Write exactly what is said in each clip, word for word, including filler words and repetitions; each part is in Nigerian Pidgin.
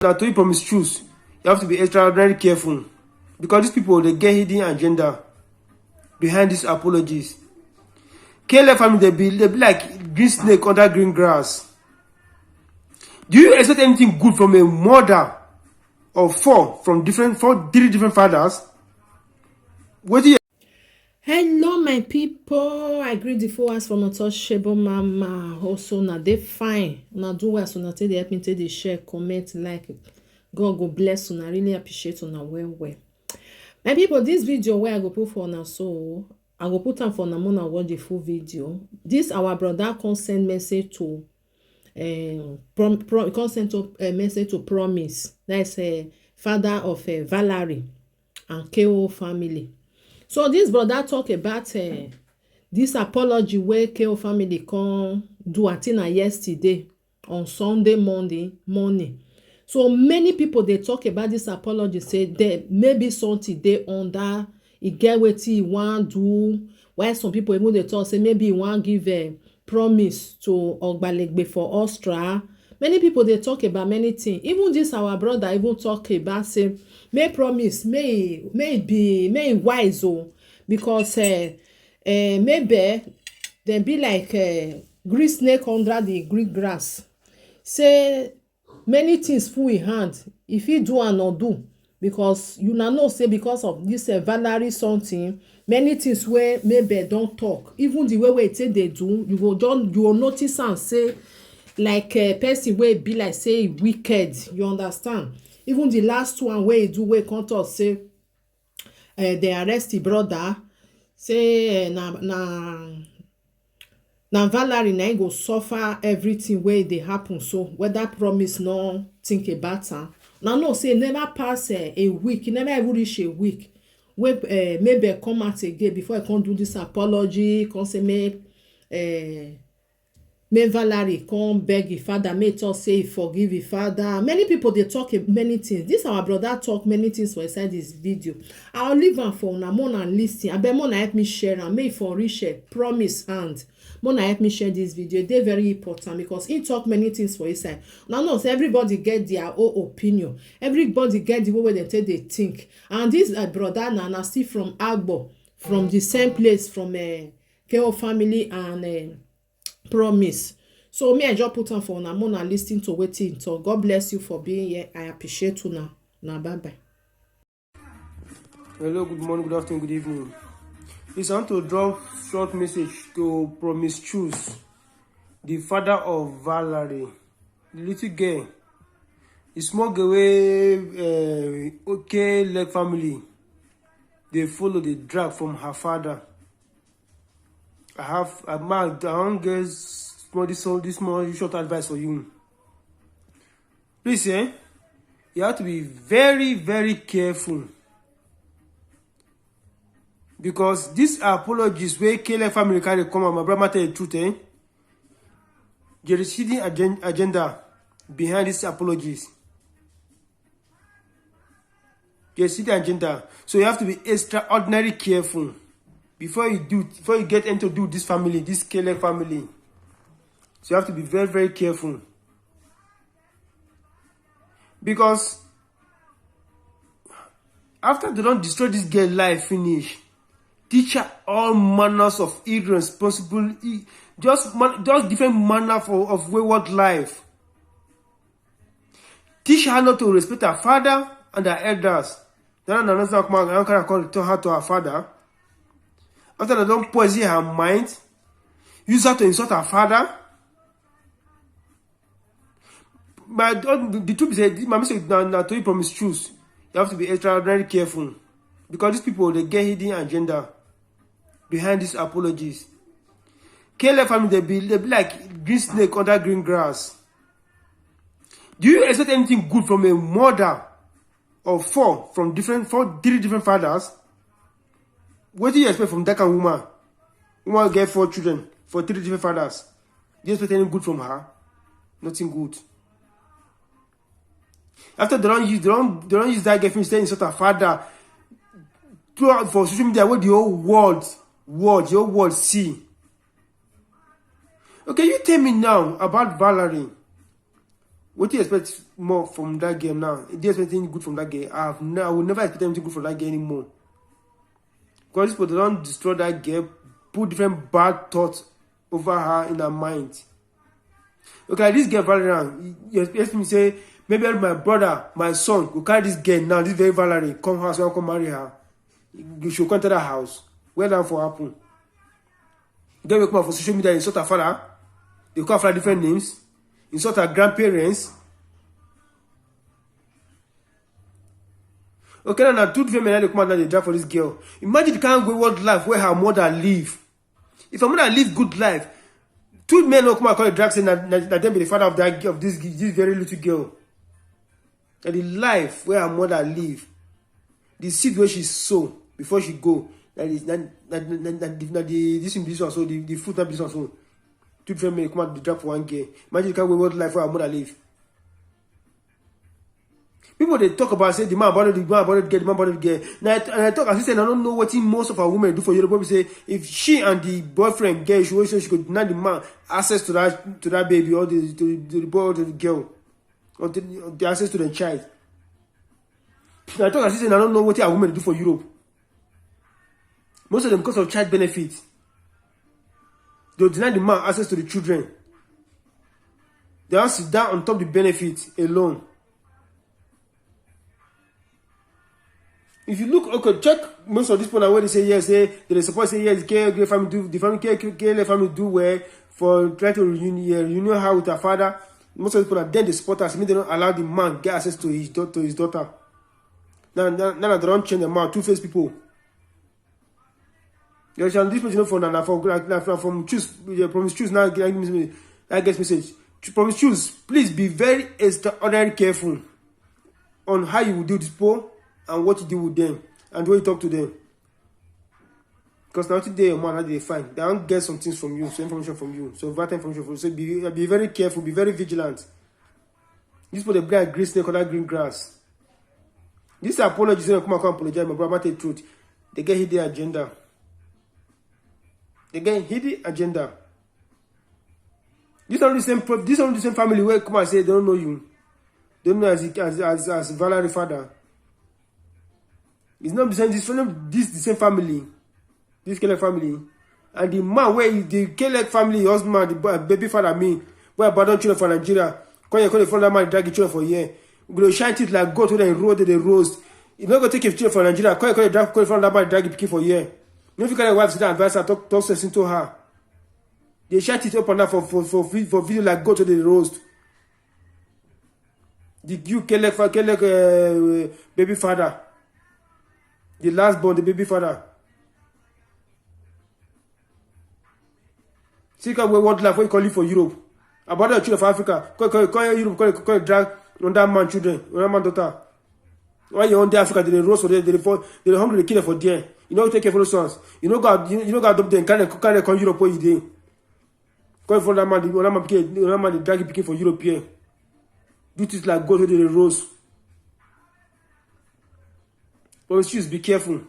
Now, to you promise truth, you have to be extraordinarily careful, because these people, they get hidden agenda behind these apologies. K L F family, they be, they be like green snake under green grass. Do you expect anything good from a mother of four, from different, four, three different fathers? What do you Hello, my people. I greet the followers from Untouchable Mama. Also, now they fine. Now do well, so now take the help me take the share, comment, like. God go bless you. I really appreciate you now well well. My people, this video where I go put for now, so I go put am for now more now watch the full video. This our brother come send message to um prom, prom come send to a message to Promise. That's a father of uh, Valerie and K O family. So this brother talk about uh, this apology where K O family come do, I think na yesterday on Sunday morning morning. So many people they talk about this apology, say there maybe something they under, e get wetin e wan do. Why some people even they talk say maybe e wan give a promise to Ogbalegbe for Austria. Many people they talk about many things. Even this our brother even talk about say may promise may may be may wise oh, because uh, uh, maybe they be like uh, green snake under the green grass. Say many things full in hand. If he do and not do, because you now know say because of this uh, Valerie something, many things where maybe don't talk. Even the way we take they do, you go don't you will notice and say like a uh, person where be like say wicked. You understand? Even the last one where he do where come talk say uh, they arrest the brother. Say uh, na na na Valerie na go suffer everything wey dey happen. So whether promise no think about am, na know say never pass uh, a week, never even reach a week wey uh, maybe come out again before I come do this apology, come say make uh, make Valerie come beg him father, make talk say he forgive him father. Many people they talk many things. This our brother talk many things for inside this video. I'll leave am for una more and listen. I bet more help me share and make for reach a promise hand. Mona help me share this video. They very important because he talk many things for inside. Now, not everybody get their own opinion. Everybody get the way they take they think. And this uh, brother Nana still from Agbo, from the same place from uh, K O family and uh, Promise. So me I just put on for una more and listen to wetin he talk. God bless you for being here. I appreciate you now. Now bye bye. Hello, good morning, good afternoon, good evening. Please, I want to drop short message to Promise Choose, the father of Valerie, the little girl, the small girl wey uh, okay leg family. They follow the drag from her father. I have a man. I don't get small this small this small short advice for you. Please, eh? You have to be very very careful, because these apologies wey K L F family carry come out, my brother tell the truth, eh? There is hidden agen- agenda behind these apologies. There's hidden agenda. So you have to be extraordinary careful before you do before you get into do this family, this K L F family. So you have to be very very careful, because after they don't destroy this girl life finish, teach her all manners of irresponsible, just just different manner for of wayward life. Teach her not to respect her father and her elders. Then another come and carry her come return her to her father. After they don't poison her mind, use her to insult her father. But the truth is, my message now, now to you promise truth. You have to be extraordinarily careful, because these people, they get hidden agenda behind these apologies. K L F family, they be they be like green snake under green grass. Do you expect anything good from a mother of four, from different four three different fathers? What do you expect from that kind of woman? Woman get four children for three different fathers. Do you expect any good from her? Nothing good. After they don't use they don't they don't use that girl finish, say insult her father. Throughout for social media, where the whole world world the whole world see. Okay, you tell me now about Valerie. What do you expect more from that girl now? Do you expect anything good from that girl? I have no, I will never expect anything good from that girl anymore. Because this people, they don't destroy that girl, put different bad thoughts over her in her mind. Okay, like this girl Valerie now, you expect me say maybe my brother, my son, go carry this girl now, this very Valerie, come house, come marry her. You should come to that house. Where that for happen? Girl will come out for social media, insult her father. They call her different names, insult her grandparents. Okay, now, now two different men they come out now, they drag for this girl. Imagine the kind of wayward life where her mother live. If her mother live good life, two men will come out, call the drag, say that, that, that them be the father of that, of this, this very little girl. That the life where her mother live, the seed where she sow before she go, that is, that, that, that, that, that, that the, this thing, this one, so the, the fruit, that this one, so two different men come out, they drag for one girl. Imagine the kind of wayward life where her mother live. People, they talk about, say the man abandoned the man abandoned the girl, the man abandoned the girl. Now, I, and I talk, as I said, I don't know what most of our women do for Europe. We say if she and the boyfriend girl, she always say she could deny the man access to that, to that baby, or the, to the boy, or to the girl, or the, the access to the child. Now, I talk, as I said, I don't know what our women do for Europe. Most of them, because of child benefit, they'll deny the man access to the children. They all sit down on top the benefit alone. If you look, okay, check most of these people now where they say yes, say they support, say yes, K L family do, the family K L family do well for try to reunion, yeah, reunion her with her father. Most of the people that then they support us, mean they don't allow the man get access to his daughter, to his daughter. Now, now, now they don't change the mouth, two-faced people. You understand? This person for now, for, now, now from choose, yeah, promise choose now, give me, I guess message. Promise choose. Please be very extraordinary careful on how you will do this people and what you do with them and when you talk to them. Because now today, your man, how they find? They don't get some things from you, some information from you, so vital information from you. So be, be very careful, be very vigilant. This people, they bring green snake under green grass. This apology, say come and come apologize, my brother, about the truth. They get hidden agenda. They get hidden agenda. This only the same pro-, this only the same family where come and say they don't know you. They don't know as, as, as, as Valerie father. It's not the same, this, this the same family. This K L family. And the man where he, the K L family, husband, the boy, baby father, me, where abandon children for Nigeria. Come here, come in front of that man, drag the children for here. We go shine teeth like goat when they roll, they roast. You no go take your children for Nigeria. Come here, come in, drag, come in front of that man, drag the pikin for here. You know if you carry wife, sit down, advise her, talk, talk sense into her. They shine teeth up and down for, for, for, vi-, for video like goat when they roast. The you K L, K L, uh, baby father. The last born, the baby father. See, come where what life, what you call it for Europe. About the children of Africa. Call, call, call Europe, call, call drag on that man children, on that man daughter. Why you on the Africa, they dey roast for there, they dey fall, they dey hungry, they kill them for there. You know, take care of those ones. You know, God, you, you know, God, adopt them, carry, carry them come Europe where you dey. Call for that man, the, that man, pikin, that man, they drag the pikin for Europe here. Do things like goat, they dey roast. Promise choose, be careful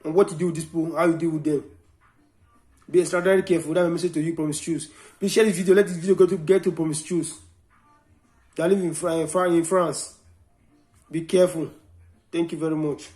on what you do with these people, how you deal with them. Be extraordinarily careful. That's my message to you, Promise choose. Please share this video. Let this video go to, get to Promise choose. They live in Fran-, Fran-, in France. Be careful. Thank you very much.